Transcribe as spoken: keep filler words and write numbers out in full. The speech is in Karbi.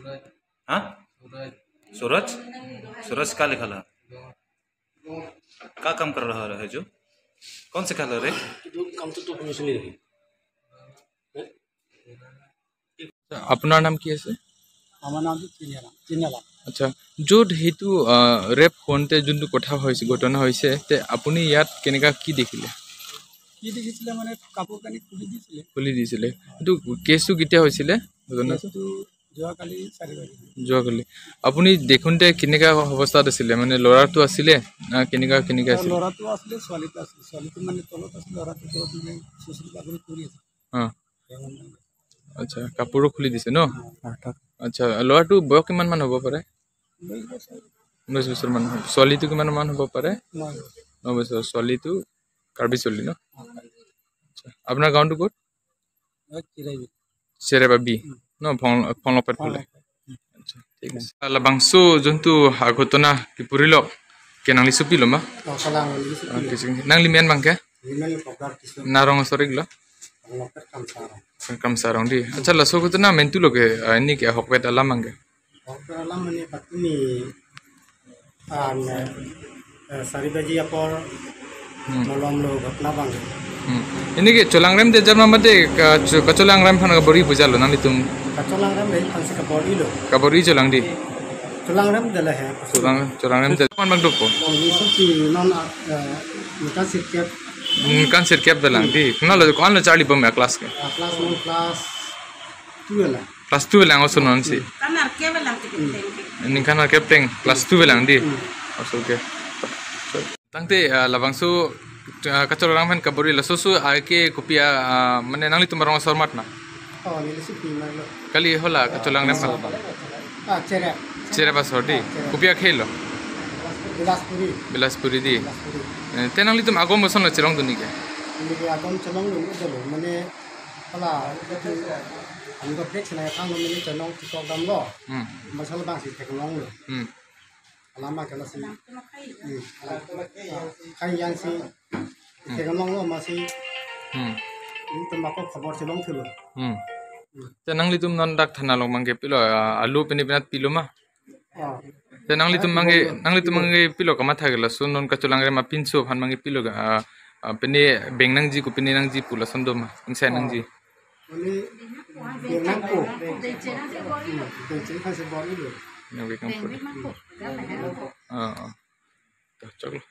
हाँ? सूरज। सूरज? सूरज क्या लिखा ला? क्या काम कर रहा है जो? कौन से कलर है? काम तो, तो কমিশনে দেখি। আপোনাৰ নাম কি আছে? আমাৰ নামটো চিনিয়াৰাম, চিনিয়াৰাম। আচ্ছা, য'ত সেইটো, আহ, ৰেপ হওঁতে যোনটো কথা হৈছে, ঘটনা হৈছে, তে আপুনি ইয়াত কেনেকা কি দেখিলে? কি দেখিছিলে মানে কাপোৰ কানি খুলি দিছিলে। খুলি দিছিলে। এইটো কেছটো কেতিয়া হৈছিলে? ঘটনাটো? কেছটো যোৱাকালি চাৰি বাজি। যোৱাকালি। আপুনি দেখোঁতে কেনেকা অৱস্থাত আছিলে? মানে ল'ৰাটো আছিলে না কেনেকা, কেনেকা আৰু আছিলে? ল'ৰাটো আছিলে, ছোৱালীটো আছিলে। ছোৱালীটো মানে তলত আছিলে, ল'ৰাটো তলত মানে চুচৰি বাগৰি পৰি আছে। অ। তেওঁ মানে আচ্ছা, কাপোৰো খুলি দিছে ন? অ। আচ্ছা, ল'ৰাটো বয়স কিমান মান হ'ব পাৰে? ঊনৈশ বছৰ। ঊনৈশ বছৰ মান হ'ব। ছোৱালীটো কিমান মান হ'ব পাৰে? ন বছৰ। ন বছৰ। ছোৱালীটো কাৰ্বি ছোৱালী ন? অ, কাৰ্বি। আচ্ছা, আপোনাৰ গাঁৱটো ক'ত? অ, চিৰাইবি। চেৰেবাবি উম। ন? ফং-, ফংলপেট ফালে। ফংলপেট। আচ্ছা, ঠিক আছে। Labangso যোনটো, আহ, ঘটনা কি পুৰিলক? Ke nangli sopilo ma? Oh, kalang, nangli sopilo. Ah, kising. Nangli men abang ke? Nangli men Kopdar Tisung. Narong asor iklo? Kopdar Kamsarong. Kamsarong di. Acha, laso ghotona mentu lo ke, ah, ini ke ahokpet alam abang ke? Ahokpet alam mane patumi, ah, ne, eh, sari baji apor Hmm. malom lo ghotona abang ke. Hmm. Ini ke cholangrem de jarma mate ka cho-, kacholangrem aphan kabor-i puja lo nanglitum? Kacholangrem de aphan si kabor-i lo. Kabor-i cholang di? Cholangrem de le he. Cholang, cholangrem de. Kon bang dopo? Oh, nelitum si non, ah, eh, ningkan sirkep. Ningkan sirkep dolang di. Kona lo, ko-an lo charlibom ya class ke? Ah, class one, class two lang. Class two lang oso non si. Ningkan arkep lang ti kepteng. Ningkan arkep teng, class two lang di. Hmm. Oso ke. Tangte, ah, labangso, ah, kacholangrem aphan kabor-i laso so ake kopi, ah, mane nanglitum arong asor mat ma? Oh, neli si pi ma lo. Kali hala kacholangrem aphan? Ah, Cherep. Cherep asor di. Ah, Cherep. Kopi akhei lo? Bilaspuri. Bilaspuri di. Bilaspuri. Eh, te nanglitum agom koson lo chelongdun-ik ke? Neli agom chelongdun dolo, mane hala itu, ami ko break sena kang lo, mane chelong tikok damlo. Hmm. Masal abang si theklonglo. Hmm. Alam ke lasi. Hmm. Alam ke lasi. Khai yang si. Hmm. Theklonglo masi. Hmm. Nelitum ako khobor chelong thulo. Hmm. Hmm. Te nanglitum non dak thana along abang ke pilo, ah, alu pini penat pilo ma? Ah. Te nanglitum abang ke, nanglitum abang ke pilo kamatha ke laso non kacholangrem apinso aphan abang ke pilo ke, ah, ah, pini beng nangji kopine nangji pu lason do ma? Ingsai nangji. Mane beng nangpo. Hmm, beng cheng aphan si bor-i lo. Nang beng nangpo. Ah, ah. Dah, chak lo.